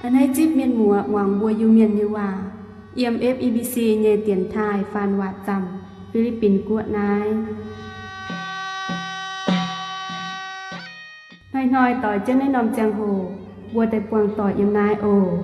A'hneiv zipv mienh muoz muangx mbuo Iu-Mienh nyei waac yiem F E B C nyei dienx taaih faan waac zaamc Fi^li^bin Guoqv naaiv. Hnoi-hnoi doix jienv naaiv norm ziangh hoc, mbuo daaih buangh doic yiem naaiv oc.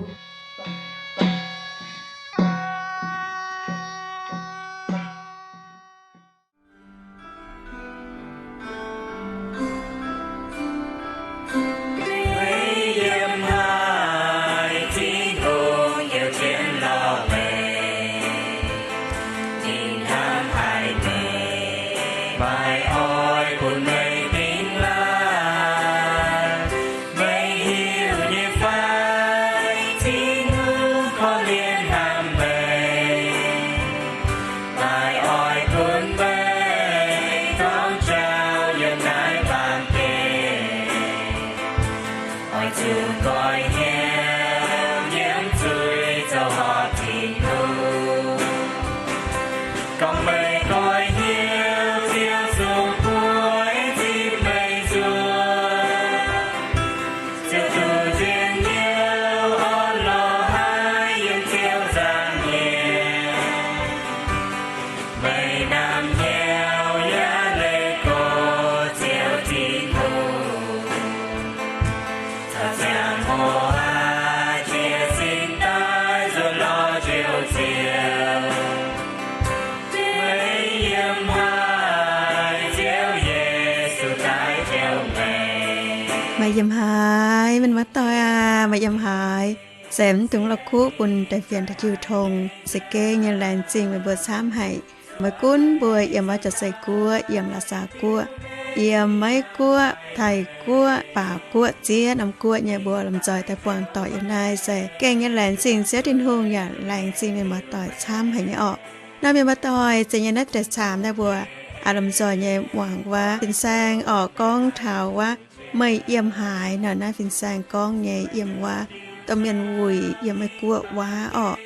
Maaih yiem haaix, mienh muoz-doic aac, maaih yiem haaix? Se mv dungx la'kuqv bun deix fienx daaih jiu tong, se gengh nyei laengz zingh meih mbuo camv haic. Maiv gunv mbuo yiem Mauv Jaax Sei Guoqv, yiem Laac Saa Guoqv, yiem Meiv Guoqv, Taiv Guoqv, Baac Guoqv, ziex norm guoqv nyei mbuo lomh nzoih daaih buangh doic yiem naaiv se gengh nyei laengz zingh Ziouv Tin-Hungh yaac laengz zingh mienh muoz-doic camv haic nyei orqc. Nor mienh muoz-doic, zeiz nyei naaiv deix caamx naaiv mbuo aac lomh nzoih nyei muangx wuov fin-saeng orqc gorngv taux wuov meih yiem haaix nor, naaiv fin-saeng gorngv nyei yiem wuov domh mienh wuic yiem Meiv Guoqv waac orqc.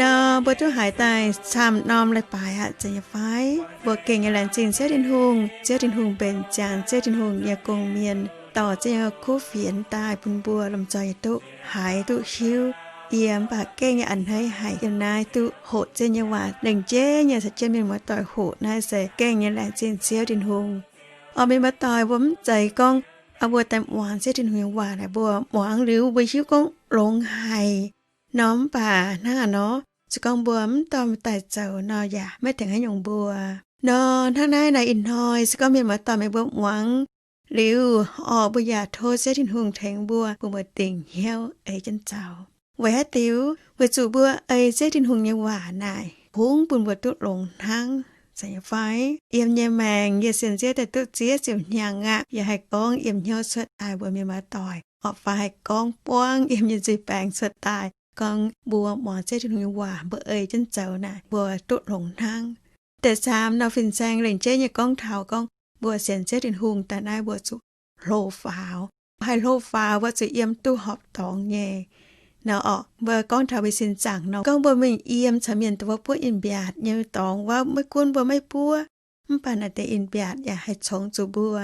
Nor mbuo duqv haiz daaih camv norm leiz-baaix aqv, zeiz nyei fai? Mbuo gengh nyei laengz zingh Ziouv Tin-Hungh. Ziouv Tin-Hungh mbenc ziangx Ziouv Tin-Hungh nyei gong-mienh dorh ziex nyei kuv fienx daaih bun mbuo lomh nzoih duqv haiz duqv hiuv. Yie mv baac gengh nyei a'hneiv haic yiem naaiv duqv hoqc ziex nyei waac lengc jeiv nyei caux jienv mienh muoz-doic hoqc naaiv se gengh nyei laengz zingh Ziouv Tin-Hungh. Orqc, mienh muoz-doic, mbuo mv zeiz gorngv mbuo daaih muangx Ziouv Tin-Hungh nyei waac naaic mbuo muangx liuz mbuo hiuv gorngv longx haic nor, mv baac hnangv aqv nor, se gorngv mbuo mv dorh daaih zoux nor yaac maiv tengx haaix nyungc mbuo. Nor hnangv naaiv naaic ih hnoi se gorngv mienh muoz-doic meih mbuo muangx liuz orqc, mbuo yaac tov Ziouv Tin-Hungh tengx mbuo, bun mbuo dingc hnyouv ei jienv zoux. Weic haaix diuc? Weic zuqc mbuo ei Ziouv Tin-Hungh nyei waac naaic kungx bun mbuo duqv longx hnangv, zeiz nyei fai? Yiem nyei maengc yie sienx Ziouv daaih duqv ziex ziepc hnyangx aqv, yie haih gorngv yiem hnyouv cuotv daaih mbuox mienh muoz-doic orqc, fai haih gorngv buangv yiem nyei nzuih baengx cuotv daaih gorngv mbuo muangx Ziouv Tin-Hungh nyei waac mbuo ei jienv zoux naaic mbuo duqv longx hnangv. Deix caamx nor fin-saeng lengc jeiv nyei gorngv taux gorngv mbuo sienx Ziouv Tin-Hungh daaih naaiv mbuo zuqc hlo faaux. Haih hlo faaux mbuo zuqc yiem duqv horpc dorngx nyei nor orqc. Mbuo gorngv taux mbuo sin zaangc nor, gorngv mbuo mingh yiem caux mienh dongh wuov buov in-mbiaatc nyei dorngx wuov, maiv gunv mbuo maiv buov, mv baac naaic deix in-mbiaatc yaac haih congx zuqc mbuo,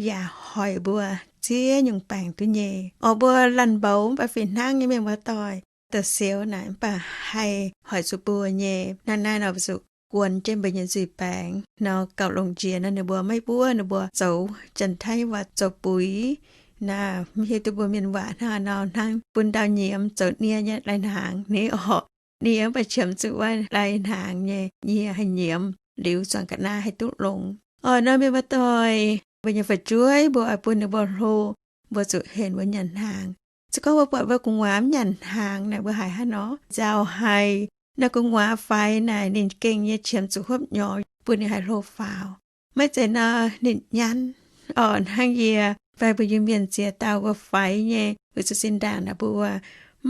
yaac hoic mbuo ziex nyungc baengc duqv nyei. Orqc, mbuo laanh mboux mv baac fih hnangv nyei, mienh muoz-doic, da'siouc naaic mv baac haih hoic zuqc mbuo nyei. Hnangv naaiv nor mbuo zuqc guon jienv mbuo nyei nzuih baengx nor, gauh longc njiec nor ninh mbuo maiv buov, ninh mbuo zoux Janx-Taiv waac zoux buix. Naaiv mv hiuv duqv mbuo mienh waac hnangv haaix nor, hnangv bun ndau nyiemz zoux nie nyei lai-hnaangx ni orqc. Nie mv baac qiemx zuqc wuov lai-hnaangx nyei nie haih nyiemz liuz zuangx ga'naaiv haih duqv longx. Orqc, nor mienh muoz-doic, mbuo nyei fu'jueiv mbuo oix bun ninh mbuo hlo, mbuo zuqc henc mbuo nyanc hnaangx. Se gorngv mbuo buatc mbuo gu'nguaaz mv nyanc hnaangx naaic mbuo haiz haaix nor? Nzauh haic. Naaiv gu'nguaaz faix naaic ninh gengh nyei qiemx zuqc hopv nyorx bun ninh haih hlo faaux. Maiv zeiz nor ninh nyanv. Orqc, hnangv yie fai mbuo Iu-Mienh ziex dauh mbuo faix nyei, weic zuqc zinh ndaangc naaic mbuo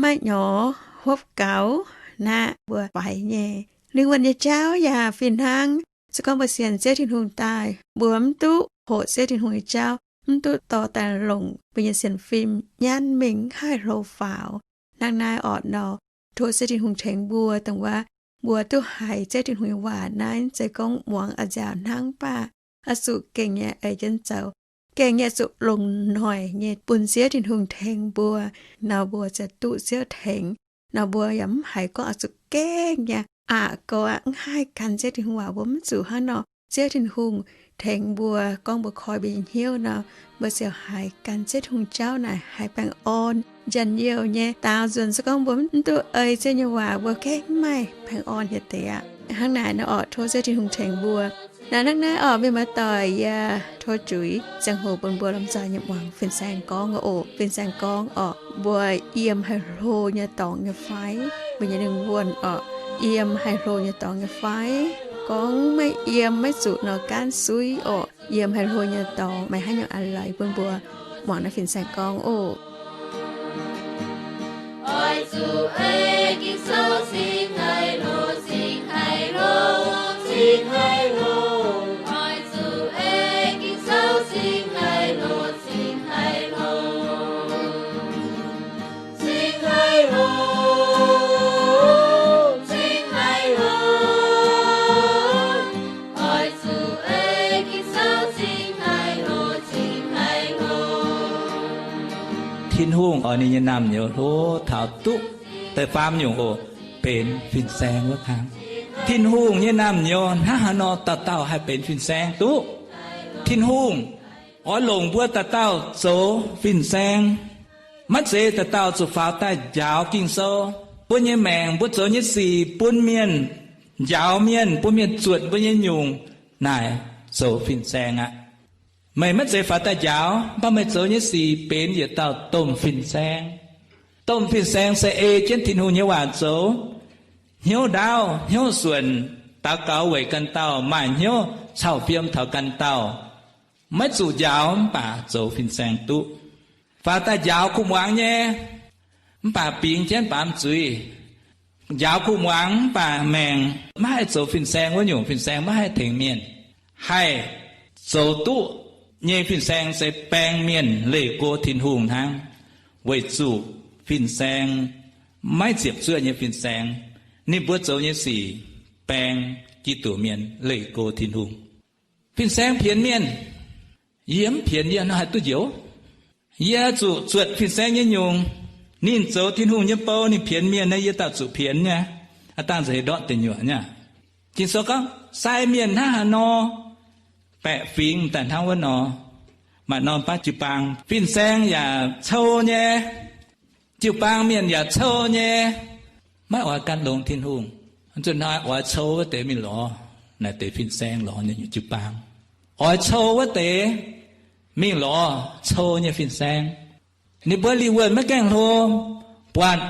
maiv nyorx hopv gaux naaic mbuo faix nyei. Lingh wuonh nyei jauv yaac fih hnangv. Se gorngv mbuo sienx Ziouv Tin-Hungh daaih, mbuo mv duqv hoqc Ziouv Tin-Hungh nyei jauv, mv duqv dorh daaih longc mbuo nyei sienx fim nyanv mingh, mv haih hlo faaux. Hnangv naaiv orqc nor, tov Ziouv Tin-Hungh tengx mbuo, dongh wuov mbuo duqv haiz Ziouv Tin-Hungh nyei waac naaiv, mv zeiz gorngv muangx a'nziaauc hnangv, mv baac oix zuqc gengh nyei ei jienv zoux. gengh nyei zuqc longc noic nyei bun Ziouv Tin-Hungh tengx mbuo, nor mbuo ziouc duqv Ziouv tengx. Nor mbuo yaac mv haiz gorngv oix zuqc gengh nyei aqc gau aqv, mv haih gan Ziouv Tin-Hungh waac, mbuo mv zuqc hnangv nor. Ziouv Tin-Hungh tengx mbuo, gorngv mbuo koi mbuo nyei hnyouv nor, mbuo ziouc haiz gan Ziouv Tin-Hungh jauv naaic haiz baengh orn. Njien-youh nyei daaux nzunc se gorngv mbuo mv duqv ei Ziouv nyei waac, mbuo gengh mv maaih baengh orn hieh deix aqv. Hnangv naaic nor orqc, tov Ziouv Tin-Hungh tengx mbuo. Naaiv, hnangv naaiv orqc, mienh muoz-doic, yie tov zuiz ziangh hoc bun mbuo lomh nzoih nyei muangx fin-saeng gorngv oc. Fin-saeng gorngv orqc, mbuo yiem haih hlo nyei dorngx nyei fai? Mbuo nyei lingh wuonh orqc, yiem haih hlo nyei dorngx nyei fai? Gorngv maiv yiem, maiv zuqc nor gaanv suiv orqc. Yiem haih hlo nyei dorngx, meih haaix nyungc a'hneiv bun mbuo muangx naaiv fin-saeng gorngv oc. Tin-Hungh oix ninh nyei naamh nyouz hlo taux duqv da'faam nyungc oc, benx fin-saeng wuov kang. Tin-Hungh nyei naamh nyouz hnangv haaix nor dauh dauh haih benx fin-saeng duqv? Tin-Hungh oix longc mbuo dauh dauh zoux fin-saeng. Maiv zeiz dauh dauh zuqc faaux daaih njaaux Ging-Sou. Mbuo nyei maengc, mbuo zoux nyei sic bun mienh njaaux mienh, bun mienh zuotc mbuo nyei nyungc, naaic zoux fin-saeng aqv. Meih maiv zeiz faaux daaih njaaux, mv baac meih zoux nyei sic benx yietc dauh domh fin-saeng. Domh fin-saeng se ei jienv Tin-Hungh nyei waac zoux, hnyouv ndaauv hnyouv suonc, daux gaux weic ganh dauh, maaih hnyouv cau fiem taux ganh dauh. Maiv zuqc njaaux mv baac zoux fin-saeng duqv. Faaux daaih njaaux kuv muangx nyei, mv baac bingx jienv baamz zuiz. Njaaux kuv muangx mv baac maengc maiv haih zoux fin-saeng wuov nyungc, fin-saeng maiv haih tengx mienh. Haih zoux duqv nyei fin-saeng se baeng mienh leih go Tin-Hungh hnangv, weic zuqc fin-saeng maiv ziepc zuoqv nyei fin-saeng. Ninh mbuo zoux nyei sic baeng Giduc mienh leih go Tin-Hungh. Fin-saeng pienx mienh, yie mv pienx yie nor haih duqv njoux? Yie zuqc zuotc fin-saeng nyei nyungc. Ninh zoux Tin-Hungh nyei bou, ninh pienx mienh naaiv, yie dauh zuqc pienx nyei. Aav dangh nzeix ndortv deic nyuoqc nyei. Ging-Sou gorngv sai mienh hnangv haaix nor, baeqc fingx daaih hnangv wuov nor. Maaih norm baav jiu-baang fin-saeng yaac cou nyei, jiu-baang mienh yaac cou nyei, maiv oix gan longx Tin-Hungh. Zunh hnoi oix cou wuov deix mingh lorz naaic deix fin-saeng, lorz nyei jiu-baang. Oix cou wuov deix mingh lorz cou nyei fin-saeng. Ninh mbuo lingh wuonh maiv gaengh hlo, buatc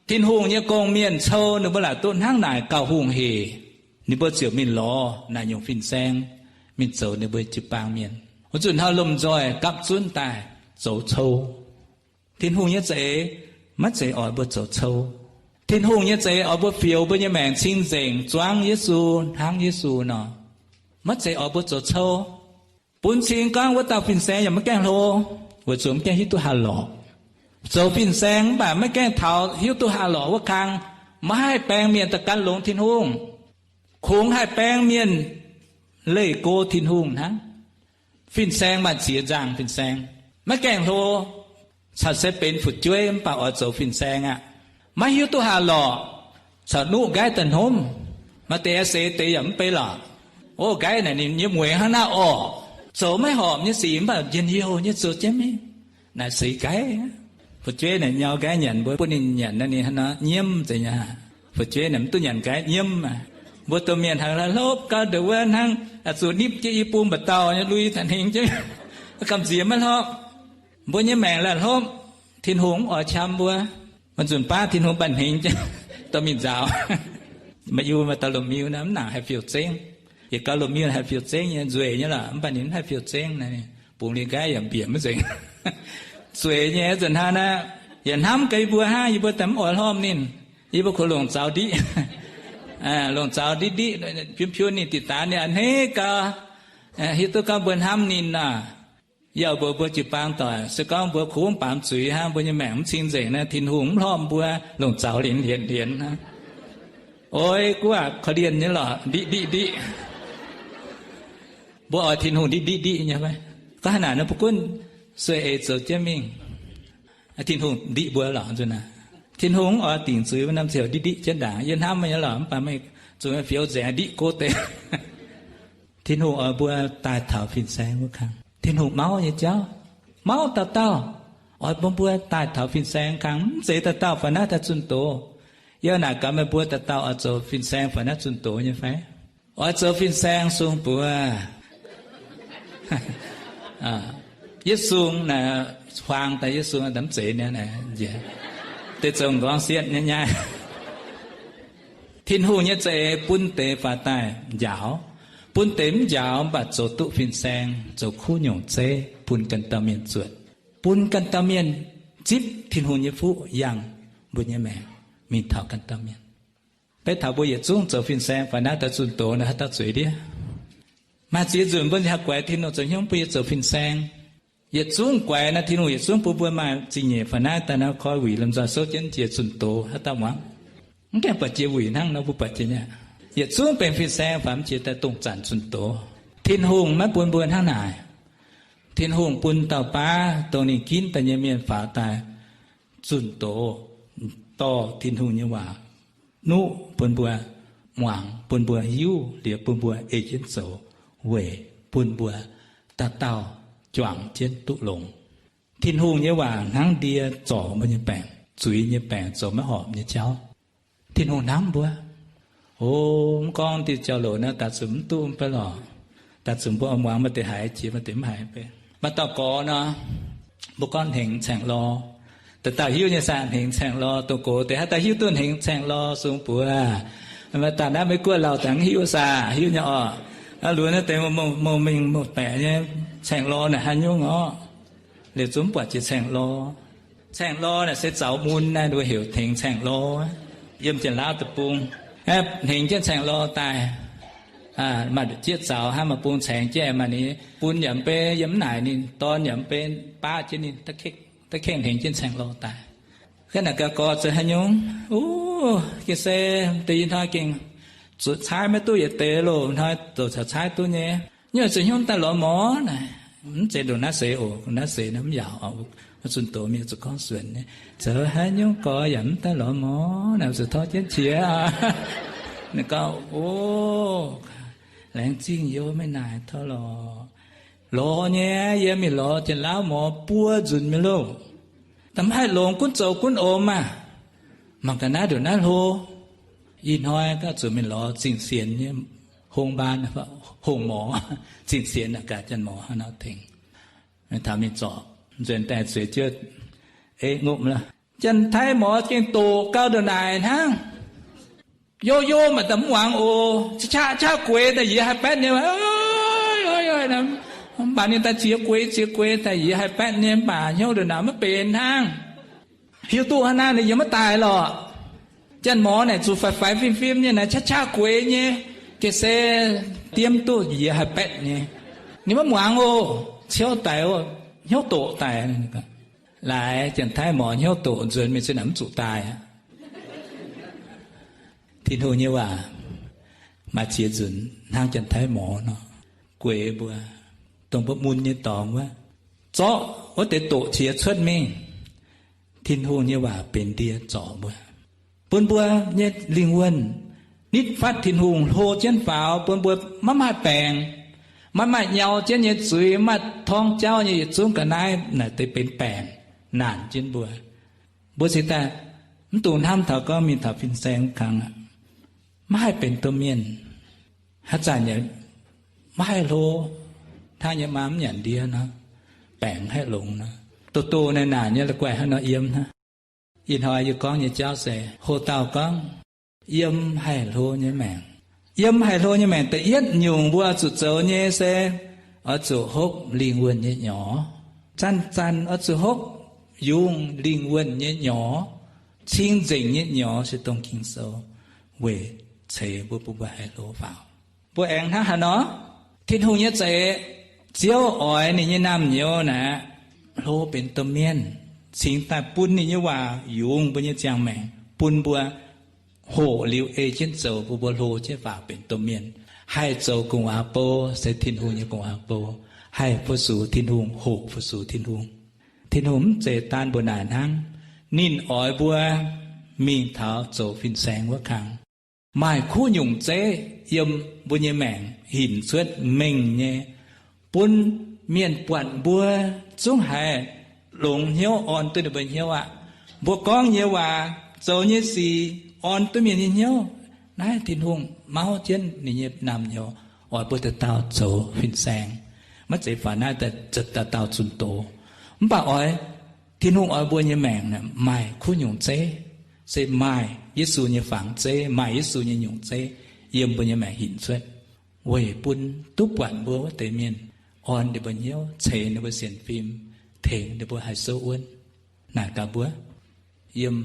Tin-Hungh nyei gong-mienh cou ninh mbuo laaic duqv hnangv naaic gauh hungh heic. Ninh mbuo ziouc mingh lorz naaic nyungc fin-saeng, mingh zoux ninh mbuo jiu-baang mienh. Wuov zunh hnoi lomh nzoih gapv zunv daaih zoux cou. Tin-Hungh nyei za'eix maiv zeiz oix mbuo zoux cou. Tin-Hungh nyei za'eix oix mbuo fioux mbuo nyei maengc cing-nzengc zuangv Yesu hnangv Yesu nor. Maiv zeiz oix mbuo zoux cou. Bun cing gorngv wuov dauh fin-saeng yaac maiv gaengh hlo, weic zuqc maiv gaengh hiuv duqv haah lorqc. Zoux fin-saeng mv baac maiv gaengh taux hiuv duqv haah lorqc wuov kang, maiv haih baeng mienh daaih gan longx Tin-Hungh. Kungx haih baeng mienh leih go Tin-Hungh hnangv. Fin-saeng maaih ziex nzangc fin-saeng, maiv gaengh hlo, caux se benx fu'jueiv mv baac oix zoux fin-saeng aqv. Maiv hiuv duqv haah lorqc, caux nuqv nqaiv daaih hnomv. Maaih deix seix deix yaac mv bei lorqc. Ov, nqaiv naaic ninh nyei mueix hnangv naaiv orqc. Zoux maiv horpc nyei sic mv baac njien-youh nyei zoux jienv mingh. Naaic seix nqaiv. Fu'jueiv naaic nyau nqaiv nyanc, mbuo bun ninh nyanc naaiv, ninh hnangv nor nyiemv zeiz nyei. Fu'jueiv naaic mv duqv nyanc nqaiv nyiemv aqv. Mbuo domh mienh haiz la'hlopv gau ndongc wuov hnangv, zuqc nipv jienv i bung mba'dauh nyei lui taux hingh jienv, gamh nziex maiv hlopv. Mbuo nyei maengc la'hlopv, Tin-Hungh mv oix qam mbuo. Maaih nzunc baav Tin-Hungh banh hingx jienv dorh mingh nzaaux. Maaih i bung maaih dauh loz-miu naaic mv nangc haih fiou zengv. Yietc gau loz-miu haih fiou zengv nyei, nzueic nyei lorqc, mv baac ninh mv haih fiou zengv naaic, bungx liuz nqaiv yaac mbiec maiv nzengc. Zueic nyei nzunc hnangv naaic, yaac hnamv gaax yie mbuo hnangv, yie mbuo daaih mv oix hlopv ninh. Yie mbuo kungx longc zaux ndiqv, longc zaux ndiqv ndiqv, piunv piunv ninh, diqc daanz ninh a'hneiv gau, hiuv duqv gorngv mbuo hnamv ninh naaic. Yie mbuox mbuo jiu-baang doic, se gorngv mbuo kungx baamz zuiz hnangv, mbuo nyei maengc mv cing-nzengc naaic, Tin-Hungh mv hlopv mbuo, longc zaux lienz lienz lienz hnangv. Oix guv aqv, korv-lienh nyei lorqc, ndiqv ndiqv ndiqv. Mbuo oix Tin-Hungh ndiqv ndiqv ndiqv nyei fai? Gorngv haaix naaic nor, mbuo gunv sueih eix zoux jienv mingh. Tin-Hungh ndiqv mbuo lorqc nzunc naaic. Tin-Hungh mv oix dingc zuiz, mbuo norm ziouc ndiqv ndiqv jienv ndaangc. Yie hnamv meih nyei lorqc, mv baac meih zuqc fioux nzengc, ndiqv go deix. Tin-Hungh oix mbuo daaih taux fin-saeng wuov kang. Tin-Hungh mauv nyei jauv, mauv dauh dauh, oix bun mbuo daaih taux fin-saeng kang. Mv zeiz dauh dauh fai naaiv daaih zunh doz. Yie naaic gaax meih mbuo, dauh dauh oix zoux fin-saeng fai naaiv zunh doz nyei fai? Oix zoux fin-saeng sung buoz. Yie sung naaic, huaang daaih yie sung, mv zeiz nyei, deix zoux m'nqorngv sietv nyei nyaiv. Tin-Hungh nyei za'eix bun deix faaux daaih njaaux, bun deix mv njaaux mv baac zoux duqv fin-saeng, zoux kuv nyungc zeiv bun ganh dauh mienh zuotc, bun ganh dauh mienh zipv Tin-Hungh nyei fuqv yangh mbuo nyei maengc mingh taux ganh dauh mienh. Beiv taux mbuo yietc zungv zoux fin-saeng fai naaiv daaih zunh doz nor, haaix dauh zueiz ndiev? Maaih ziex nzunc mbuo haih guaix Tin-Hungh zoux hnyouv bun yie zoux fin-saeng. Yietc zungv guaix nor, Tin-Hungh yietc zungv bun mbuo maaih zingh nyeic fai naaiv daaih nor, koi wuic lomh nzoih souv jienv jiex zunh doz, haaix dauh muangx? Mv gaengh buatc jiex wuic hnangv nor, mbuo buatc jiex nyei. Yietc zungv benx fin-saeng faaux jiex daaih dongh zanc zunh doz. Tin-Hungh maiv bun mbuo hnangv naaic. Tin-Hungh bun dauh baav dongh ninh ginv daaih nyei mienh faaux daaih zunh doz, dorh Tin-Hungh nyei waac nuqv bun mbuo muangx, bun mbuo hiuv liuz bun mbuo ei jienv zoux, weic bun mbuo dauh dauh juangc jienv duqv longx. Tin-Hungh nyei waac hnangv ndie zorc mbuo nyei baengc, zuiz nyei baengc, zoux maiv horpc nyei jauv. Tin-Hungh hnamv mbuo. O, mv gorngv diuh jauv-louc naaiv daaih zuqc mv duqv mv bei lorqc. Daaih zuqc mbuo muangx maaih deix haiz jiex, maaih deix mv haiz bei. Maaih dauh gorx nor, mbuo gorngv hnengx caengx lorh. Dauh dauh hiuv nyei saah, hnengx caengx lorh. Dongh gox deix haaix dauh hiuv duqv hnengx caengx lorh sung buoz? Maaih dauh naaiv Meiv Guoqv lauh daaih mv hiuv saah, hiuv nyei orqc. Luoz naaiv deix mouh mingh mouh baeqc nyei caengx lorh naaic haaix nyungc orqc? Liuz zungv buatc jiex caengx lorh. Caengx lorh naaic se zaux mun naaiv, mbuo heuc hnengx caengx lorh. Yiem Janx-Laauv deic-bung, hnengx jienv caengx lorh daaih. Maaih jieqv zaux hnangv, maaih bung caengx jienv, maaih ninh bun yaac mv bei yiem mv naaic ninh, dorn yaac mv bei baav jienv ninh, da'kengh hnengx jienv caengx lorh daaih. Ga'naaiv ga'gorx zoux haaix nyungc? Uv, gengh se deix ih hnoi gengh zuqc caaiv maiv duqv yietc deix loh, hnoi zoux caux caaiv duqv nyei. Nyungc zuqc hnyouv daaih lorz morz naaic, mv zeiz ndongc naaiv seix oc, naaiv seix naaiv mv yaauc oc. Zunh doz mienh zuqc gorngv suonc nyei, zoux haaix nyungc gorx yaac mv daaih lorz morz naaic, zuqc torv jienv qiex. Ninh gorngv, O, laengz zingh youz meih naaic taux lorz. Lorz nyei, yie mingh lorz Janx-Laauv morz buo nzunc mingh loh. Mv haih longx, gunv zoux gunv om aah. Mangc ga'naaiv ndongc naaiv hlo. Ih hnoi gaav zuqc mingh lorz zingh sienx nyei hong mbaan, hong morz, zingh sienx naaic gaax janx morz hnangv nor tengx. Taux mingh zorc nzuonx daaih zueiz jienv, e, ngopv, janx-taiv morz gengh doqc gau ndongc naaic hnangv. Yo yo, maaih daaih mv muangx oc. Qaqv qaqv gueix daaih yie haih baetv nyei. Mv baac ninh daaih ziex gueix ziex gueix daaih yie haih baetv nyei, mv baac hnyouv ndongc naaic maiv benx hnangv. Hiuv duqv hnangv naaiv ninh yiem maiv daaih lorqc. Janx-morz naaic zuqc faix-faix fim-fim nyei naaic, qaqv qaqv gueix nyei, ga'se diemv duqv yie haih baetv nyei. Ninh maiv muangx oc. Ciouv daic oc, hnyouv doqc daic. Laaix janx-taiv morz hnyouv doqc nzuonx mingh se naaic mv zuqc daaih aqv. Tin-Hungh nyei waac maaih ziex nzunc hnangv janx-taiv morz nor, gueix mbuo, dongh mbuo mun nyei dorngx wuov, zorqv wuov deix doqc qiex cuotv mingh. Tin-Hungh nyei waac benx ndie zorc mbuo, bun mbuo nyei lingh wuonh nitv fatv Tin-Hungh hlo jienv faaux, bun mbuo maiv maaih baengc, maiv maaih nyau jienv nyei zuiz, maiv maaih torngv jauv nyei yietc zungv ga'naaiv naaic deix benx baengc naanc jienv mbuo. Mbuo cingx daaih mv dungx hnamv taux gorngv mingh taux fin-saeng kangx aqv, maiv haih benx domh mienh. Haaix zanc yaac maiv haih hlo, hnangv nyei maa mv nyanc ndie nor, baengc mv haih longx nor, doh doh naaic naanc nyei la'guaih hnangv nor yiem hnangv. Ih hnoi yie gorngv nyei jauv se hoc dauh gorngv yiem haih hlo nyei maengc. Yiem haih hlo nyei maengc da'yietv nyungc mbuo oix zuqc zoux nyei se oix zuqc hopv lingh wuonh nyei nyorx. Zanc-zanc oix zuqc hopv yungz lingh wuonh nyei nyorx. Cing-nzengc nyei nyorx se dongh Ging-Sou weic ceix mbuo, bun mbuo haih hlo faaux. Mbuo aengx hnangv haaix nor? Tin-Hungh nyei za'eix, Ziouv oix ninh nyei naamh nyouz naaic hlo benx domh mienh, cingx daaih bun ninh nyei waac yungz mbuo nyei ziangh maengc, bun mbuo hoqc liuz ei jienv zoux, bun mbuo hlo jienv faaux benx domh mienh, haih zoux gu'nguaaz bou, se Tin-Hungh nyei gu'nguaaz bou, haih fu-sux Tin-Hungh, hoqc fu-sux Tin-Hungh. Tin-Hungh mv zeiz daan mbuo naaic hnangv. Ninh oix mbuo mingh taux zoux fin-saeng wuov kang, maaih kuv nyungc zeiv yiem mbuo nyei maengc hinc cuotv mengh nyei, bun mienh buatc mbuo zungv haiz longx hnyouv orn duqv ninh mbuo hnyouv aqv. Mbuo gorngv nyei waac, zoux nyei sic orn duqv mienh nyei hnyouv. Naaiv Tin-Hungh mauv jienv ninh nyei naamh nyouz oix mbuo dauh dauh zoux fin-saeng, maiv zeiz faaux naaiv dauh dauh zunh doz. Mv baac oix, Tin-Hungh oix mbuo nyei maengc maaih kuv nyungc zeiv, se maaih Yesu nyei fangx zeiv, maaih Yesu nyei nyungc zeiv yiem mbuo nyei maengc hinc cuotv, weic bun duqv buatc mbuo wuov deix mienh, orn ninh mbuo hnyouv, ceix ninh mbuo sienx fim, tengx ninh mbuo haih souv wuonv. Naaic gaax mbuo, yiem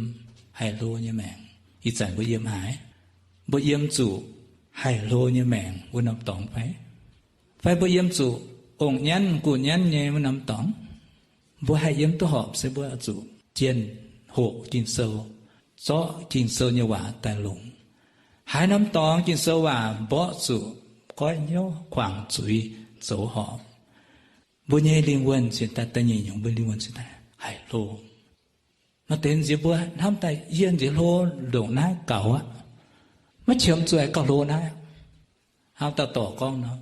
haih hlo nyei maengc, ih zanc mbuo yiem haaix? Mbuo yiem zuqc haih hlo nyei maengc wuov norm dorngx fai? Fai mbuo yiem zuqc ong nyanv guh nyanv nyei wuov norm dorngx? Mbuo haih yiem duqv horpc se mbuo zuqc jienh hoqc Ging-Sou, zorqv Ging-Sou nyei waac daaih longc. Haaix norm dorngx Ging-Sou waac mborqv zuqc, goiv hnyouv, kuangx zuiz, zoux horpc, mbuo nyei lingh wuonh cingx daaih, da'nyeic nyungc mbuo lingh wuonh cingx daaih haih hlo. Maaih deix nziex mbuo hnamv daaih, yie nziex hlo ndongc naaiv gaux aqv. Maiv qiemx zuqc gauh hlo naaiv. Hnangv dauh dorc gorngv nor,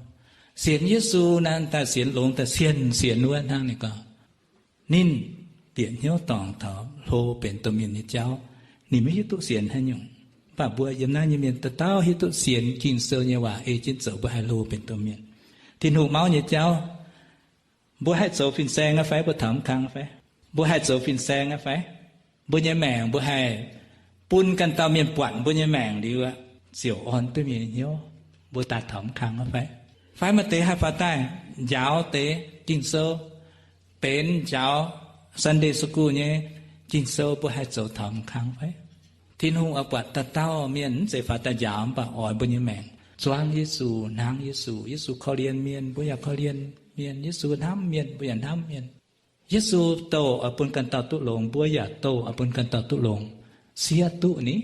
sienx Yesu naaiv daaih sienx longx daaih sienx sienx wuov hnangv. Ninh gorngv, ninh bieqc hnyouv dorngc taux hlo benx domh mienh nyei jauv. Ninh maiv hiuv duqv sienx haaix nyungc. Mv baac mbuo yiem naaiv nyei mienh dauh dauh hiuv duqv sienx Ging-Sou nyei waac ei jienv zoux mbuo haih hlo benx domh mienh. Tin-Hungh mauv nyei jauv, mbuo haih zoux fin-saeng aqv fai? Mbuo taux mv kang fai? Mbuo haih zoux fin-saeng aqv fai? Mbuo nyei maengc mbuo haih bun ganh dauh mienh buatc mbuo nyei maengc liuz aqv, ziouc orn duqv mienh nyei hnyouv, mbuo daaih taux mv kang aqv fai? Fai maaih deix haih faaux daaih njaaux deix Ging-Sou, benx njaaux Sunday school nyei Ging-Sou, mbuo haih zoux taux mv kang fai? Tin-Hungh oix buatc dauh dauh mienh, mv zeiz faaux daaih njaaux, mv baac oix mbuo nyei maengc zuangv Yesu, hnangv Yesu. Yesu korv-lienh mienh, mbuo yaac korv-lienh mienh. Yesu hnamv mienh, mbuo yaac hnamv mienh. Yesu douh oix bun ganh dauh duqv longx, mbuo yaac douh oix bun ganh dauh duqv longx. Siev duqv ni,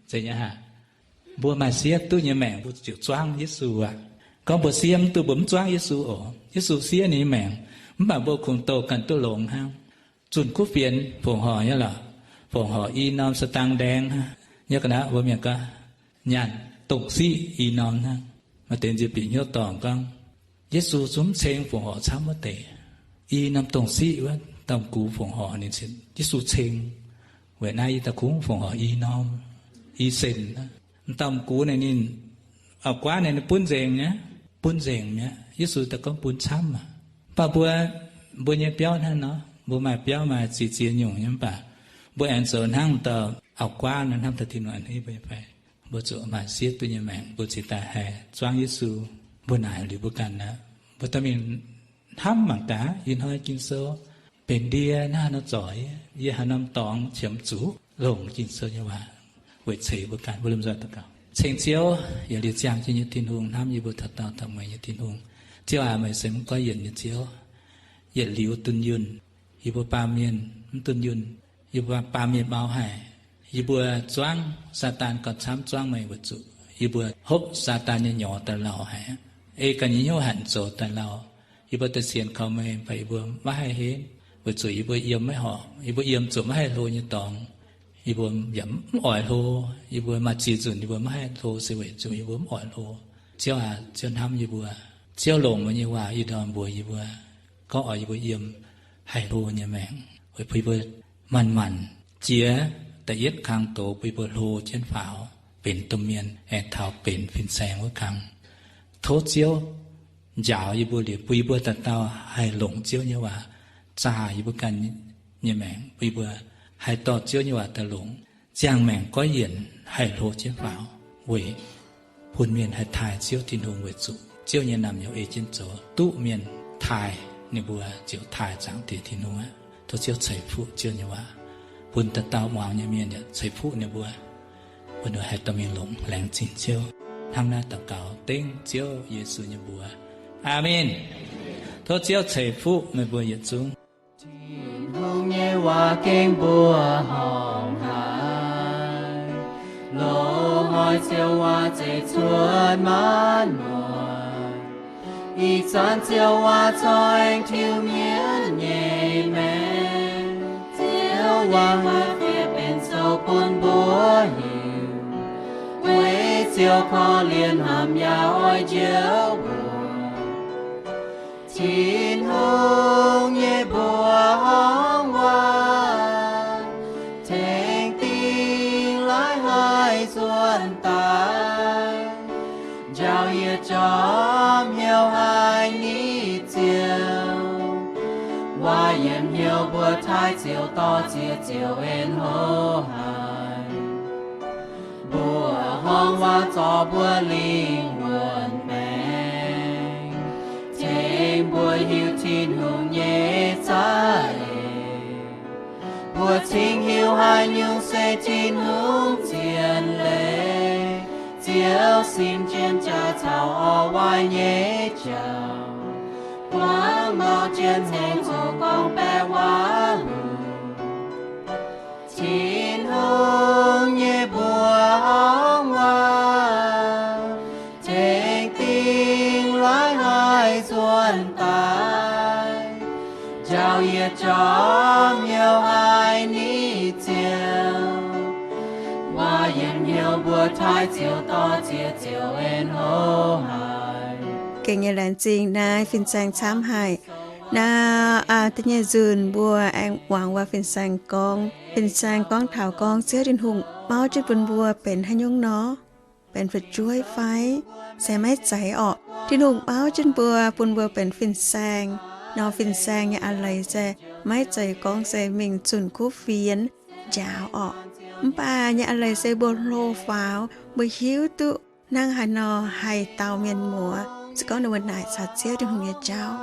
zeiz nyei haic. Mbuo maaih siev duqv nyei maengc, mbuo ziouc zuangv Yesu aqv. Gorngv mbuo siev mv duqv, mbuo mv zuangv Yesu oc. Yesu siev ninh nyei maengc, mv baac mbuo kungx douh ganh duqv longx hnangv. Zunh kuv fienx fongc horc nyei lorqc, fongc horc i norm saa dang ndaeng hnangv. Nyei ga'naaiv mbuo mienh gorngv, nyaanh dongh siqv i norm hnangv. Maaih deix nziex bieqc hnyouv dorngc gorngv, Yesu zungv mv ceng fongc horc camv wuov deix. I norm dongh siqv wuov, domh gux fongc horc ninh, Yesu ceng. Weic naaiv yie daaih kungx fongc horc i norm, i sen. M'dauh gux naaic ninh, auv-guaav naaic ninh bun nzengc nyei, bun nzengc mi'aqv. Yesu daaih gorngv bun camv aqv. Mv baac mbuo, mbuo nyei biauv hnangv nor, mbuo maaih biauv maaih ziex ziex nyungc nyei, mv baac mbuo aengx zoux hnangv dauh auv-guaav nor, hnamv taux Tin-Hungh a'hneiv mbuo nyei fai? Mbuo zuqc maaih siev duqv nyei maengc, mbuo cingx daaih haih zuangv Yesu. Mbuo naaic liuz mbuo ganh aqv, mbuo dorh mingh hnamv mangc gaax, ih hnoi Ging-Sou benx ndie naaiv haaix nor zorc yie, yie haaix norm dorngx qiemx zuqc longc Ging-Sou nyei waac weic ceix mbuo ganh. Mbuo lomh nzoih daux gaux. Ceng Ziouv, yietc liuz ziangh jienv nyei Tin-Hungh, hnamv yie mbuo dauh dauh daaih mueiz nyei Tin-Hungh. Ziouv aac, meih se mv goiv yienc nyei Ziouv. Yietc liuz dunh yunh, yie mbuo baamh mienh mv dunh yunh. Yie mbuo baamh mienh mau haic. Yie mbuo zuangv Saadaan gauh camv zuangv meih weic zuqc yie mbuo hopv Saadaan nyei nyorx daaih lauh haic. Ei ganh nyei hnyouv hanc zoux daaih lauh. Yie mbuo daaih sienx kaux meih, mv baac yie mbuo maiv haih henv, weic zuqc yie mbuo yiem maiv horpc. Yie mbuo yiem zuqc maiv haih hlo nyei dorngx. Yie mbuo yaac mv oix hlo. Yie mbuo maaih ziex nzunc yie mbuo maiv haih hlo se weic zuqc yie mbuo mv oix hlo. Ziouv aac, Ziouv hnamv yie mbuo. Ziouv longc meih nyei waac ih ndorm mbuox yie mbuo, gorngv oix yie mbuo yiem haih hlo nyei maengc, weic bun yie mbuo manc-manc jiex da'yietv kang doz bun yie mbuo hlo jienv faaux, benx domh mienh aengx taux benx fin-saeng wuov kang. Tov Ziouv njaaux yie mbuo liuz, bun yie mbuo dauh dauh haih longc Ziouv nyei waac zaah yie mbuo ganh nyei maengc, bun yie mbuo haih dorh Ziouv nyei waac daaih longc, ziangh maengc goiv yienc haih hlo jienv faaux, weic bun mienh haih taaih Ziouv Tin-Hungh weic zuqc Ziouv nyei naamh nyouz ei jienv zoux duqv mienh taaih ninh mbuo ziouc taaih Zaangc Diex Tin-Hungh aqv. Tov Ziouv ceix fuqv Ziouv nyei waac, bun dauh dauh muangx nyei mienh yaac ceix fuqv ninh mbuo, bun ninh mbuo haih dorh mingh longc laengz zingh Ziouv. Hnangv naaiv daux gaux dengv Ziouv Yesu nyei mbuox. Aamen. Tov Ziouv ceix fuqv meih mbuo yietc zungv. Tin-Hungh nyei waac gengh mbuox horngh haic, loz-hnoi Ziouv waac zeiz cuotv maanc muonz. Ih zanc Ziouv waac coix tiux mienv nyei maengc. Ziouv waac maaih fiev benx sou bun mbuo hiuv. Weic Ziouv korv-lienh hnamv yaac oix njoux mbuo. Tin-Hungh nyei mbuox horngh waac, tengx dingh laaic haih nzuonx daaih. Njaaux yietc jorm hnyouv haic ni Ziouv. Waac yiem hnyouv mbuo taaih Ziouv, dorh ziex Ziouv en hlo haic. Mbuox horngh waac zorc mbuo lingh wuonh maengc, tengx mbuo hiuv Tin-Hungh nyei za'eix. Mbuo cingx hiuv haaix nyungc se Tin-Hungh zien leiz. Ziouv sin jienv jaax caux orv waaic nyei jauv, buangv maux jienv ceng hoc gorngv baeqc waac-lunc. Tin-Hungh nyei mbuox horngh waac, tengx dingh laaic haih nzuonx daaih. Njaaux yietc jorm hnyouv haic ni Ziouv. Waac yiem hnyouv mbuo taaih Ziouv, dorh ziex Ziouv en hlo haic. Gengh nyei laengz zingh naaiv fin-saeng camv haic. Naaiv da'nyeic nzunc mbuo aengx muangx waac fin-saeng gorngv. Fin-saeng gorngv taux gorngv Ziouv Tin-Hungh mauv jienv bun mbuo benx haaix nyungc nor? Benx fu'jueiv fai? Se maiv zeiz orqc. Tin-Hungh mauv jienv mbuo, bun mbuo benx fin-saeng. Nor fin-saeng nyei a'leiz se maiv zeiz gorngv se mingh zunh kuv fienx njaaux orqc. Mv baac nyei a'leiz se mbuo hlo faaux, mbuo hiuv duqv hnangv haaix nor haih dau mienh muoz, se gorngv ninh mbuo naaic caux Ziouv Tin-Hungh nyei jauv.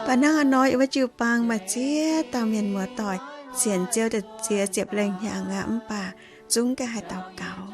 Mv baac hnangv haaix nor yiem wuov jiu-baang maaih ziex dauh mienh muoz-doic sienx Ziouv da'ziex ziepc lengh hnyangx aqv, mv baac zungv ganh haih daux gaux.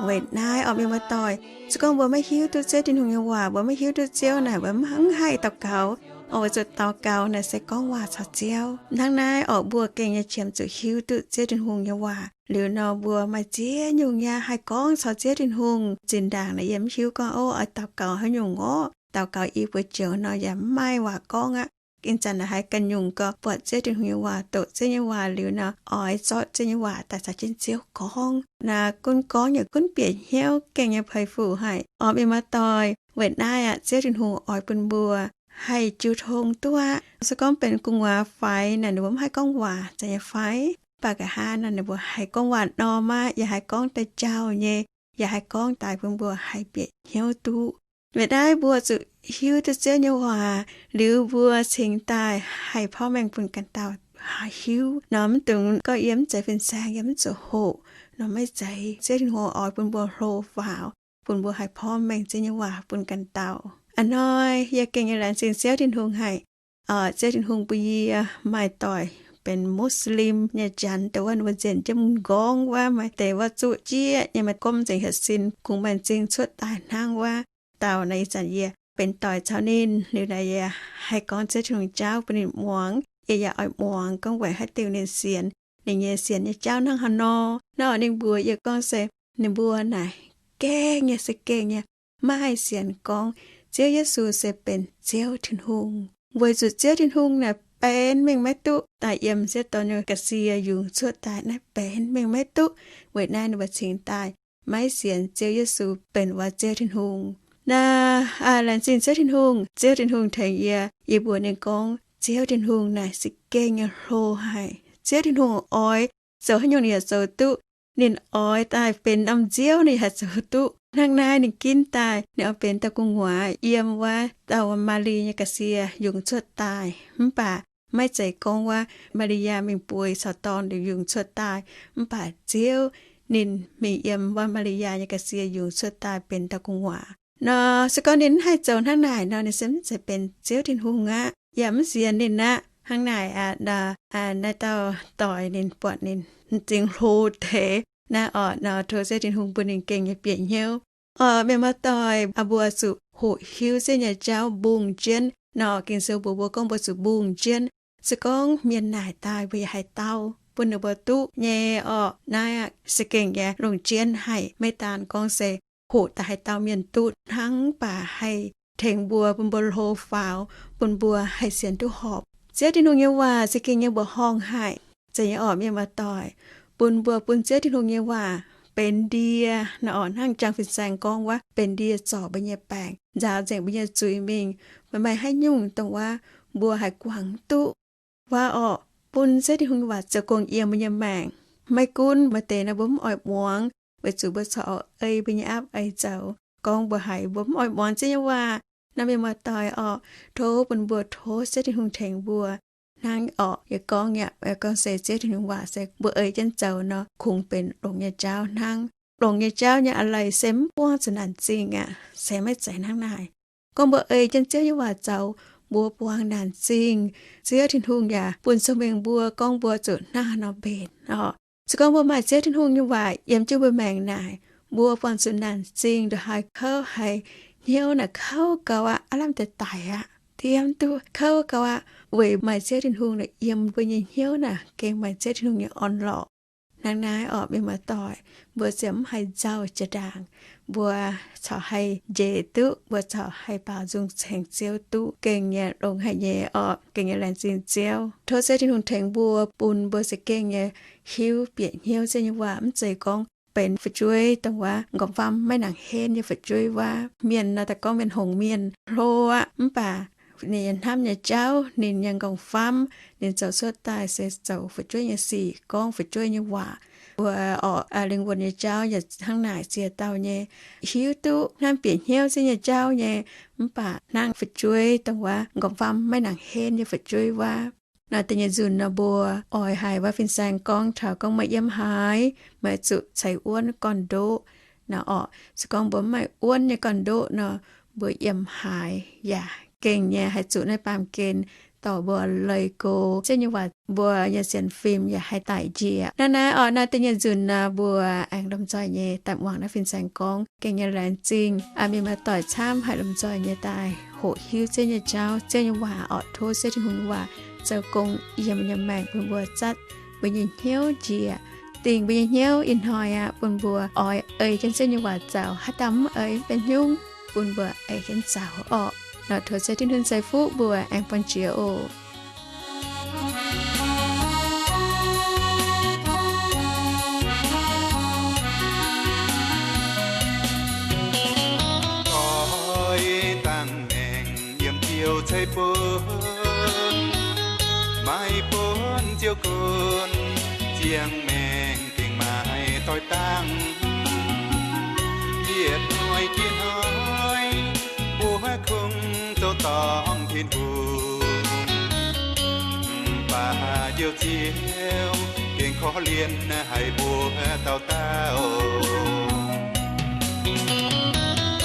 Weic naaiv orqc, mienh muoz-doic, se gorngv mbuo maiv hiuv duqv Ziouv Tin-Hungh nyei waac, mbuo maiv hiuv duqv Ziouv naaic, mbuo mv haih daux gaux. Orqc, weic zuqc daux gaux naaic se gorngv waac caux Ziouv. Hnangv naaiv orqc, mbuo gengh nyei qiemx zuqc hiuv duqv Ziouv Tin-Hungh nyei waac. Liuz nor mbuo maaih ziex nyungc yaac haih gorngv caux Ziouv Tin-Hungh. Zinh ndaangc naaic yie mv hiuv gorngv, o, oix daux gaux haaix nyungc orqc, daux gaux i buo joux nor yaac mv maaih waac gorngv aqv. Ih zanc naaic haiz ganh nyungc gauh buatc Ziouv Tin-Hungh nyei waac, doqc Ziouv nyei waac liuz nor, oix zorqv Ziouv nyei waac daaih caux jienv Ziouv gorngv. Naaiv gunv gorngv yaac gunv bieqc hnyouv, gengh nyei peix fuc haic. Orqc, mienh muoz-doic, weic naaiv aqv, Ziouv Tin-Hungh oix bun mbuo haih jiu tong duqv aqv. Se gorngv benx gu'nguaaz faix naaic, ninh mbuo mv haih gorngv waac, zeiz nyei fai? Mv baac nqa'haav naaic ninh mbuo haih gorngv waac norm aqv, yaac haih gorngv daaih jauh nyei, yaac haih gorngv daaih bun mbuo haih bieqc hnyouv duqv. Weic naaiv mbuo zuqc hiuv duqv Ziouv nyei waac liuz, mbuo cingx daaih haih porv mengh bun ganh dauh hiuv. Nor mv dungx gorngv yie mv zeiz fin-saeng, yie mv zuqc hoqc. Nor maiv zeiz. Ziouv Tin-Hungh oix bun mbuo hlo faaux, bun mbuo haih porv mengh Ziouv nyei waac bun ganh dauh. A'hnoi yie gengh nyei laengz zingh Ziouv Tin-Hungh haic. Ziouv Tin-Hungh bun yie maaih doic benx Muslim nyei janx, dongh wuov ninh mbuo nzenc jienv m'nqorngv wuov, maaih deix wuov zuqv jieqv nyei, maaih gomv nzengc hietc sin, kungx maaih m'zing cuotv daaih hnangv wuov dauh naaic. Ih zanc yie benx doic caux ninh liuz naaic, yie haih gorngv Ziouv Tin-Hungh jauv bun ninh muangx. Yie yaac oix muangx gorngv weic haaix diuc ninh sienx, ninh nyei sienx nyei jauv hnangv haaix nor. Nor ninh mbuox yie gorngv se ninh mbuo naaic gengh nyei, se gengh nyei maiv haih sienx gorngv Ziouv Yesu se benx Ziouv Tin-Hungh, weic zuqc Ziouv Tin-Hungh naaic benx mingh maiv duqv, daaih yiem sieqv dorn nyei ga'sie yungz cuotv daaih naaiv benx mingh maiv duqv. Weic naaiv ninh mbuo cingx daaih maiv sienx Ziouv Yesu benx wuov Ziouv Tin-Hungh. Naaic, laengz zingh Ziouv Tin-Hungh. Ziouv Tin-Hungh tengx yie, yie mbuox ninh gorngv Ziouv Tin-Hungh naaic se gengh nyei hlo haic. Ziouv Tin-Hungh oix zoux haaix nyungc ninh yaac zoux duqv. Ninh oix daaih benx norm Ziouv ninh yaac haih zoux duqv. Hnangv naaiv ninh ginv daaih, ninh oix benx dauh gu'nguaaz yiem wuov dauh Maa^li nyei ga'sie yungz cuotv daaih. Mv baac maiv zeiz gorngv wuov Maa^li^yaa mingh bueix caux dorn liuz yungz cuotv daaih. Mv baac Ziouv ninh mingh yiem wuov Maa^li^yaa nyei ga'sie yungz cuotv daaih benx dauh gu'nguaaz. Nor se gorngv ninh mv haih zoux hnangv naaic nor, ninh se mv zeiz benx Ziouv Tin-Hungh aqv, yaac mv sienx ninh aqv. Hnangv naaic aqv, naaiv dauh doic ninh buatc ninh m'zing hlo deix. Naaiv orqc, nor tov Ziouv Tin-Hungh bun ninh gengh nyei bieqc hnyouv. Orqc, mienh muoz-doic, mbuo zuqc hoqc hiuv Ziouv nyei jauv mbungh jienv. Nor Ging-Sou mbuox mbuo gorngv mbuo zuqc mbungh jienv. Se gorngv mienh naaic daaih mbuo yaac haih dau bun ninh mbuo duqv nyei orqc. Naaiv se gengh nyei longc jienv haic, maiv daan gorngv se hoqc daaih haih dau mienh duqv hnangv, mv baac haih tengx mbuo, bun mbuo hlo faaux, bun mbuo haih sienx duqv horpc. Ziouv Tin-Hungh nyei waac za'gengh nyei mbuoqc horngh haic. Zeiz nyei orqc, mienh muoz-doic, bun mbuo bun Ziouv Tin-Hungh nyei waac benx ndie. Naaiv orqc, hnangv jang fin-saeng gorngv wuov, benx ndie zorc mbuo nyei baengc, nzaaux nzengc mbuo nyei zuiz mingh. Meih maaih haaix nyungc dongh wuov mbuo haih guangc duqv wuov orqc, bun Ziouv Tin-Hungh nyei waac zoux gong yiem mbuo nyei maengc. Maiv gunv maaih deix naaiv mbuo mv oix muangx, weic zuqc mbuo corc ei mbuo nyei aapv ei zoux. Gorngv mbuo haiz mbuo mv oix muangx Ziouv nyei waac, naaiv mienh muoz-doic orqc, tov bun mbuo tov Ziouv Tin-Hungh tengx mbuo. Hnangv orqc, yie gorngv yaac gorngv se Ziouv Tin-Hungh waac se mbuo ei jienv zoux nor, kungx benx longx nyei jauv hnangv. Longx nyei jauv nyei a'leiz se mv buangh zuqc naanc zingh aqv. Se maiv zeiz hnangv naaic. Gorngv mbuo ei jienv Ziouv nyei waac zoux, mbuo buangh naanc zingh. Ziouv Tin-Hungh yaac bun cong-mengh mbuo gorngv mbuo zuqc hnangv haaix nor mbenc orqc. Se gorngv mbuo maaih Ziouv Tin-Hungh nyei waac yiem jienv mbuo maengc naaic, mbuo buangh zuqc naanc zingh ndongc haaix kouv haic, hnyouv naaic kouv gauh aqv, aav lamh deix daic aqv, diemv duqv kouv gauh aqv. Weic maaih Ziouv Tin-Hungh naaic yiem mbuo nyei hnyouv naaic, gengh maaih Ziouv Tin-Hungh nyei orn-lorqc. Hnangv naaiv orqc, mienh muoz-doic, mbuo ziouc mv haih nzauh jiex ndaangc. Mbuo corc haih njiec duqv, mbuo corc haih baaux nzung ceng Ziouv duqv, gengh nyei longx haic nyei orqc, gengh nyei laengz zingh Ziouv. Tov Ziouv Tin-Hungh tengx mbuo, bun mbuo za'gengh nyei hiuv bieqc hnyouv Ziouv nyei waac, mv zeiz gorngv benx fu'jueiv dongh wuov nqorngv-famv maiv nangc henv nyei fu'jueiv wuov. Mienh nor daaih gorngv mienh hngongx mienh hlo aqv, mv baac ninh nyei hnamv nyei jauv, ninh nyei nqorngv-famv, ninh zoux cuotv daaih se zoux fu'jueiv nyei sic, gorngv fu'jueiv nyei waac. Mbuo orqc, lingh wuonh nyei jauv yaac hnangv naaic ziex dauh nyei, hiuv duqv hnamv bieqc hnyouv Ziouv nyei jauv nyei, mv baac hnangv fu'jueiv dongh wuov nqorngv-famv maiv nangc henv nyei fu'jueiv wuov. Naaiv deix nyei nzunc nor, mbuo oix haiz wuov fin-saeng gorngv taux gorngv meih yiem haaix, meih zuqc ceix wuonv gorn-ndoqv. Naaiv orqc, se gorngv mbuo mv maaih wuonv nyei gorn-ndoqv nor, mbuo yiem haaix yaac gengh nyei haih zuqc naaiv baamh gen dorh mbuo leih go Ziouv nyei waac, mbuo nyei sienx fim yaac haih daic njiec. Naaiv naaiv orqc, naaiv deix nyei nzunc nor, mbuo aengx lomh nzoih nyei daaih muangx naaiv fin-saeng gorngv, gengh nyei laengz zingh mienh muoz-doic camv haih lomh nzoih nyei daaih hoqc hiuv Ziouv nyei jauv, Ziouv nyei waac orqc. Tov Ziouv Tin-Hungh nyei waac zoux gong yiem mbuo nyei maengc, bun mbuo zatv mbuo nyei hnyouv njiec, dingh mbuo nyei hnyouv ih hnoi aqv, bun mbuo oix ei jienv Ziouv nyei waac zoux. Haaix dauh mv ei mv benx nyungc, bun mbuo ei jienv zoux orqc. Nor tov Ziouv Tin-Hungh ceix fuqv mbuo aengx bun jiex oc. Oix dangh maengc yiem Ziouv ceix bun, maiv bun Ziouv gunv, ziangh maengc gengh maaih doix dangh. Yietc hnoi jiex hnoi, mbuo kungx zoux dorngc Tin-Hungh, mv baac Njoux Ziouv gengh korv-lienh haic mbuo dauh dauh.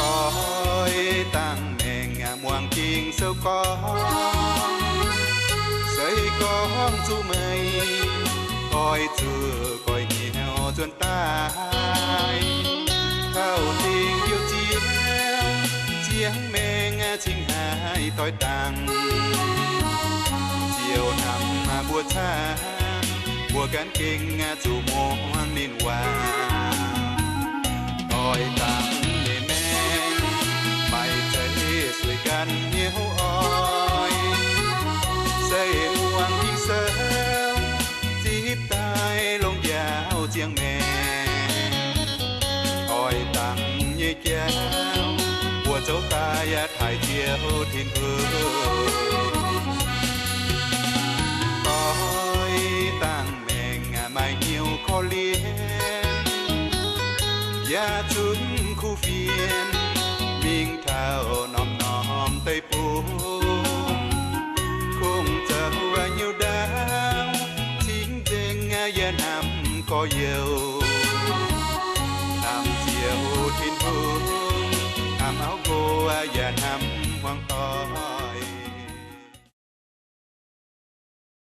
Oix dangh maengc muangx Ging-Sou gorngv, se gorngv zuqc meih oix zuqc goiv hnyouv nzuonx daaih, taux dingc Njoux Ziouv, ziangh maengc cingx haih doix dangh. Ziouv hnamv mbuo camv, mbuo gan gengh zuqc muangx ninh waac. Oix dangh nyei maengc maaih zeiv sueih ganh hnyouv oix, se muangx Ging-Sou zipv daaih longc njaaux ziangh maengc. Oix dangh nyei jauv mbuo zoux daaih taaih Ziouv Tin-Hungh. Oix dangh maengc maaih hnyouv korv-lienh, yaac zunc kuv fienx mingh taux norm-norm deic-bung, kungx zoux hnyouv ndaauv cingx nzengc yaac hnamv gorx-youz, hnamv Ziouv Tin-Hungh, hnamv auv nqox yaac